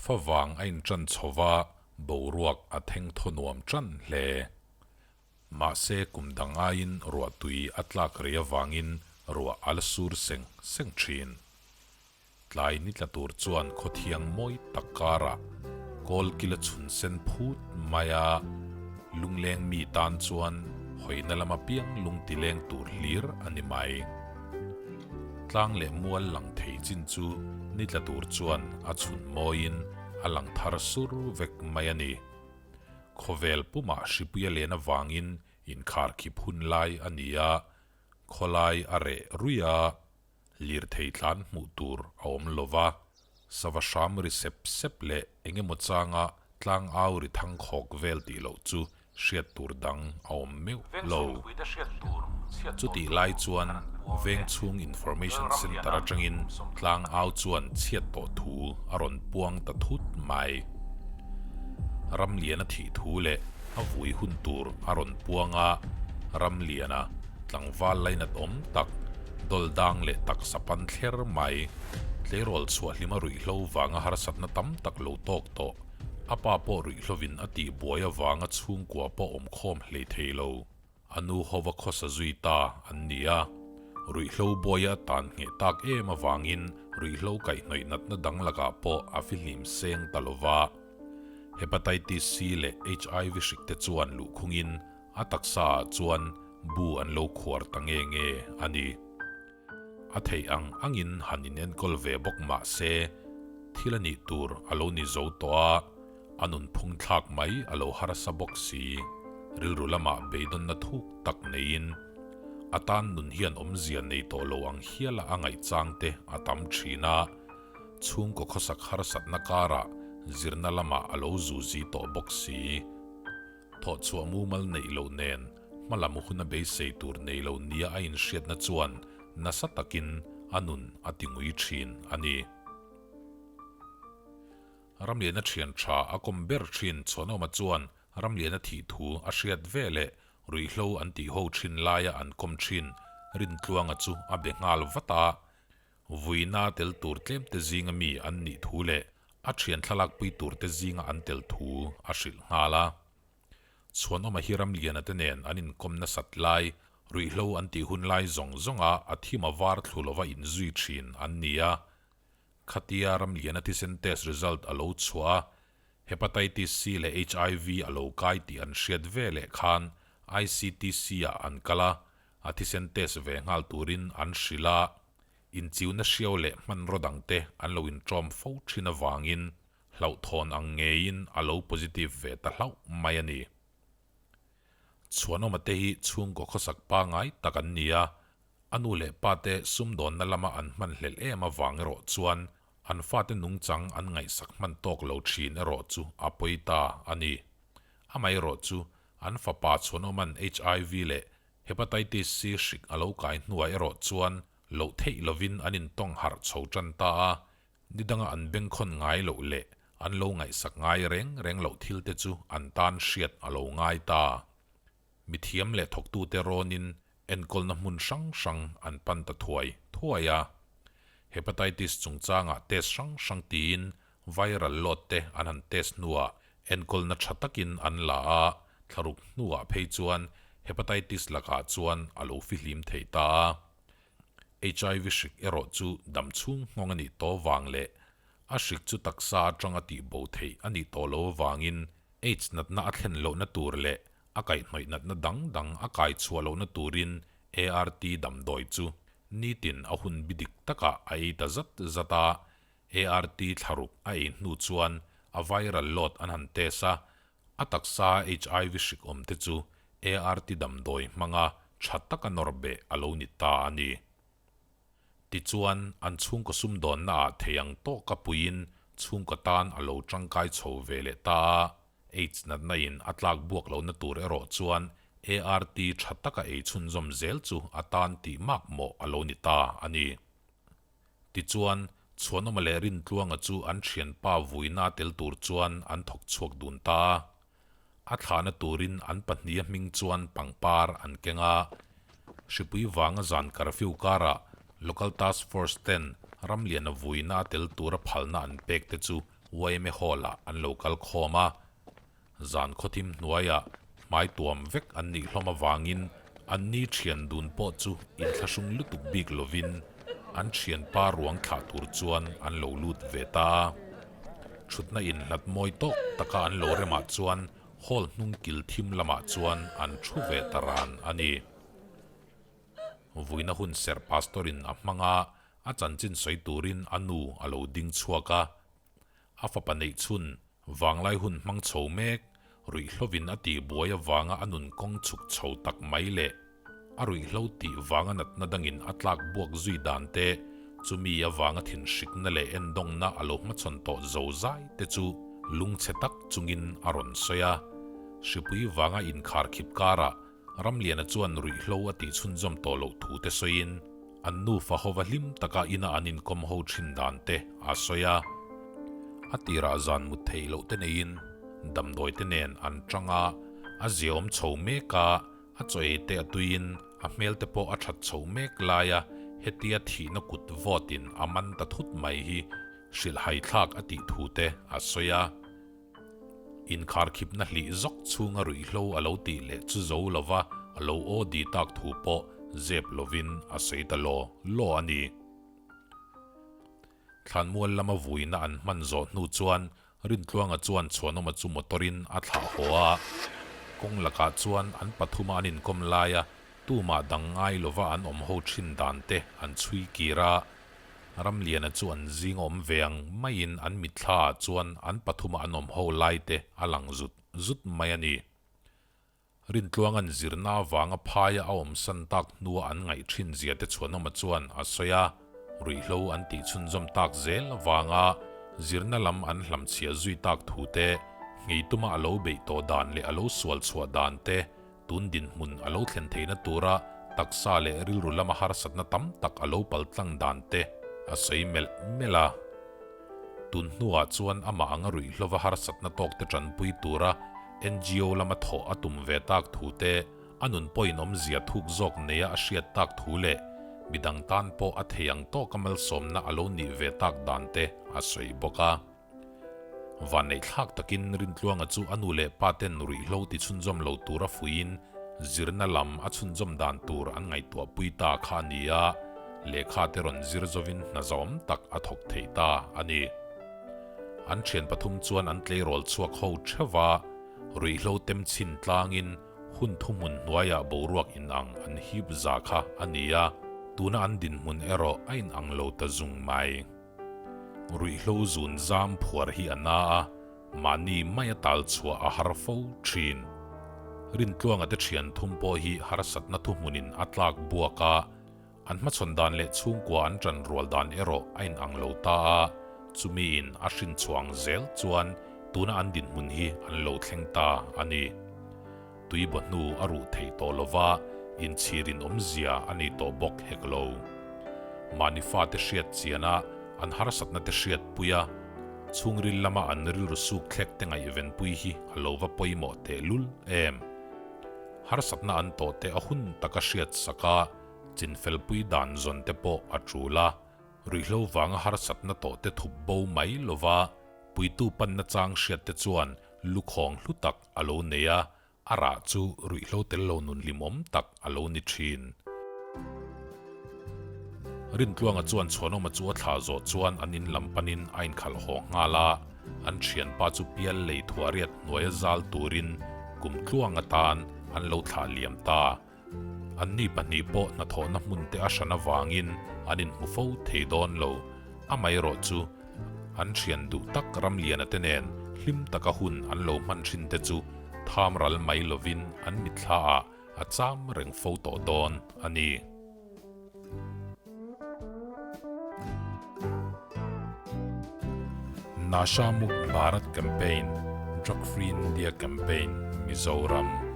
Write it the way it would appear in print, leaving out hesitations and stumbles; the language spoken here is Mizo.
Favang a inṭan chho va, boruak a theng thaw nuam ṭan hle. Mahse kum dang aiin ruahtui a tlak rei avangin ruah a la sur seng seng ṭhin. Tlai ni tla tur chuan khawthiang mawi tak karah kawl kila chhun sen phut mai a, lungleng mi tan chuan hawina lama piang lung ti leng tur hlir a ni mai. Tlang leh mual lang thei chin chu ni tla tur chuan a chhun mawiin a lang thar sur vek mai a ni. Khawvel pumah hripuia len avangin inkhar khip hun lai a ni a, khawlai a reh ruih a, Lirthei tlan hmuh tur a awm lo va, sava hram ri sep sep leh eng emaw changa tlang au ri thang khawk vel tih loh chu hriat tur dang a awm meuh lo. Chutih lai chuan Vengchhung Information Centre atangin tlang au chuan chhiat tawh thu a rawn puang ta thut mai. Ramliana thih thu leh a vui hun tur a rawn puang a, Ramliana tlangval lainat awm tak, dawl dang leh taksa pan thler mai, tleirawl chhuah hlima ruihhlo vanga harsatna tam tak lo tawk tawh, a pa pawh ruihhlovin a tih buai avanga chhungkua pawh awm khawm hlei thei lo, a nu hova khawsa zui ta an ni a. Ruihhlo buaia a tan ngheh tak em avangin ruihhlo kaihhnawih natna dang lakah pawh a fihlim seng ta lo va. Hepatitis C leh HIV hrik te chuan luhkhungin A taksa ah chuan bu an lo khuar ta nge nge a ni. A theih ang angin han inenkawl ve bawk mah se, thil a nih tur a lo ni zo tawh a, a nunphung thlak mai a lo harsa bawk si. Rilru lamah beidawnna thuk tak neiin a tan nun hian awmzia nei tawh lo ang hiala a ngaihchang te a tam thin a, chhungkaw khawsak harsatna karah zirna lamah a lo zuzi tawh bawk si. Thawhchhuah mumal neih loh nen hmalam huna beisei tur nei lo nia a inhriatna chuan nasa takin a nun a ti ngui thin a ni. Ramliana thian tha a kawm ber thin Chhuanawma chuan Ramliana thih thu a hriat ve leh ruihhlo an tih ho thin laia an kawm thin Rintluanga chu a be nghal vat a, Vuina tel tur tlemte zinga mi an nih thu leh a thian thlalak pui turte zinga an tel thu a hrilh nghal a. Chhuanawma hi Ramliana te nen an inkawm nasat lai, ruihhlo an tih hun lai zawng zawnga a thim a var thlu lova inzui thin an ni a. Khatia Ramliana thisen test result a lo chhuah a, Hepatitis C leh HIV a lo kai tih an hriat ve leh khan ICTC-ah an kal a, A thisen test ve nghal turin an hrilh a, inchiuna hriau leh hmanraw dangte an lo inṭawm fo ṭhin avangin hlauhthawn ang ngeiin a lo positive ve ta hlauh mai a ni. Chhuanawma te hi chhungkaw khawsak pangngai tak an ni a, a nu leh pa te sumdawnna lama an hmanhlelh em avang erawh chuan an fate nungchang an ngaihsak hman tawk lo ṭhin erawh chu a pawi ta a ni. Amaherawhchu An fapa Chhuanawma'n HIV leh Hepatitis C hrik a lo kai hnuah erawh chuan loh theih lovin an intawng harh chho tan ta a, ni danga an bengkhawn ngai loh leh an lo ngaihsak ngai reng reng loh thil te chu an tan hriat a lo ngai ta. Mithiam leh thawktute rawnin enkawlna hmun hrang hrang an pan ta thuai thuai a. Hepatitis chungchangah test hrang hrang tiin Viral load te an han test hnuah enkawlna tha takin an la a, thlaruk hnuah phei chuan hepatitis lakah chuan a lo fihlim thei ta a. HIV hrik erawh chu dam chhung nghawng a nih tawh vang leh a hrik chu taksa atanga tihbo theih a nih tawh lo avangin AIDS natna a thlen lohna tur leh a kaihhnawih natna dang dang a kai chhuah lohna turin ART damdawi chu nitin a hun bi dik takah a ei ta zat zat a, ART thlaruk a ei hnu chuan a viral load an han test a, a taksa HIV hrik awm te chu ART damdawi hmanga tha taka nawr beh a lo ni ta a ni. Tichuan, an chhungkaw sumdawnna ah thei ang tawka puiin chhungkaw tan a lo tangkai chho ve leh ta a, AIDS natna in a tlak buak lohna tur erawh chuan ART tha taka ei chhunzawm zel chu a tan tih makmawh a lo ni ta a ni. Tichuan, Chhuanawma leh Rintluanga chu an thianpa vuina tel tur chuan an thawk chhuak dun ta a. A thlahna turin an pahniha hming chuan pangpar an keng a. Hripui vanga zan curfew karah Local Task Force ten Ramliana vuina tel tura phalna an pek te chu yma Hall-ah an lo kal khawm a. Zan khawthim hnuaiah hmai tuam vek an nih hlawm avangin anni thian dun pawh chu inthlahrung lutuk bik lovin an thianpa ruang thlah tur chuan an lo lut ve ta a. Thutna inhlat mawi tawk taka an lo remah chuan hall hnung kil thim lamah chuan an thu ve ta ran a ni. Vuina hun serh pastor in a hmang a, a chanchin sawi turin a nu a lo ding chhuak a. A fapa neih chhun vanglai hun hmang chho mek, ruihhlovin a tihbuai avanga a nun kawng chhuk chho tak mai leh a ruihhlo tih vanga natna dangin a tlak buak zui dan te, chumi avanga thinhrikna leh endawngna a lo hmachhawn tawh zo zai te chu lungchhe tak chungin a rawn sawi a. Hripui vanga inkharkhip karah Ramliana chuan ruihhlo a tih chhunzawm tawh loh thu te sawiin an nufa hova hlim taka ina an inkawm ho thin dan te a sawi a. A tirah zan mut theih loh te neiin damdawi te nen an tang a, a ziaawm chho mek a, a chaw ei te a tuiin a hmel te pawh a that chho mek laia hetia thihna kut vawtin a man ta thut mai hi hrilhhaithlak a tih thu te a sawi a. Inkharkhipna hlih zawk chhunga ruihhlo a lo tih leh chu zo lova a lo aw di tak thu pawh zep lovin a sawi ta law law a ni. Thlanmual lama vuina an hman zawh hnu chuan Rintluanga chuan Chhuanawma chu motor-in a thlah haw a. Kawng lakah chuan an pathuma an inkawm laia tumah dang ngai lova an awm ho thin dan te an chhui kir a. Ramliana chu an zing awm ve ang maiin an mitthla ah chuan an pathuma an awm ho lai te a lang zut zut mai a ni. Rintluanga'n zirna avanga phaia a awmsan tak hnua an ngaih thin zia te Chhuanawma chuan a sawi a, ruihhlo an tih chhunzawm tak zel avanga zirna lam an hlamchhiah zui tak thu te, nghei tuma a lo beih tawh dan leh a lo sual chhuah dan te, Tun dinhmun a lo thlen theihna tura taksa leh rilru lama harsatna tam tak a lo paltlang dan te a sawi melh melh a. Tun hnuah chuan amah anga ruihhlova harsatna tawk te tanpui tura ngo lama thawh a tum ve tak thu te, a nun pawhin awmzia thuk zawk neia a hriat tak thu leh midang tan pawh a thei ang tawka malsawmna a lo nih ve tak dan te a sawi bawk a. Vanneih thlak takin Rintluanga chu a nu leh pa ten ruihhlo ti chhunzawm lo tura fuiin zirna lam a chhunzawm dan tur an ngaihtuah pui ta kha a ni a, lehkha te rawn zir zovin hna zawm tak a thawk thei ta a ni. An thian pathum chuan an tleirawl chhuak ho theuh a, ruihhlo tem chhin tlangin hun thuhmun hnuaiah boruak inang an hip za kha a ni a, tuna an dinhmun erawh a inang lo ta zung mai. Ruihhlo zun zam phuar hi a na a, mahni maia tal chhuah a har fo thin. Rintluanga te thian thum pawh hi harsatna thuhmunin a tlak buak a, an hmachhawn dan leh chhungkua an tan rual dan erawh a inang lo ta a, chumiin a hrin chhuah ang zel chuan tuna an dinhmun hi an lo thleng ta a ni. Tui baw hnu a ruh theih tawh lova inchhirin awmzia a nei tawh bawk hek lo. Mahni fate hriat chian a, an harsatna te hriat pui a, chhungril lama an rilru suk thlek te ngaihvenpui hi a lo va pawimawh tehlul em. Harsatna an tawh te a hun taka hriat sak a, chinfelpui dan zawn te pawh a tul a, ruihhlo vanga harsatna tawh te thup bo mai lova puitu panna chang hriat te chuan lukhawng hlu tak a lo nei a, a rah chu ruihhlo tel lo nun hlimawm tak a lo ni thin. Rintluanga chuan Chhuanawma chu a thlah zawh chuan an in lam panin a inkhalh haw nghal a, an thianpa chu pial lei thuahriat hnuaia zal turin kum tluang atan an lo thlah liam ta. Anni pahnih pawh hnathawhna hmun te a hran avangin an inhmu fo thei dawn lo. Amaherawh chu, an thian duh tak Ramliana te nen hlim taka hun an lo hman thin te chu tham ral mai lovin an mitthla ah a cham reng fo tawh dawn a ni. Nasha Mukt Bharat Campaign, Drug Free India Campaign, Mizoram.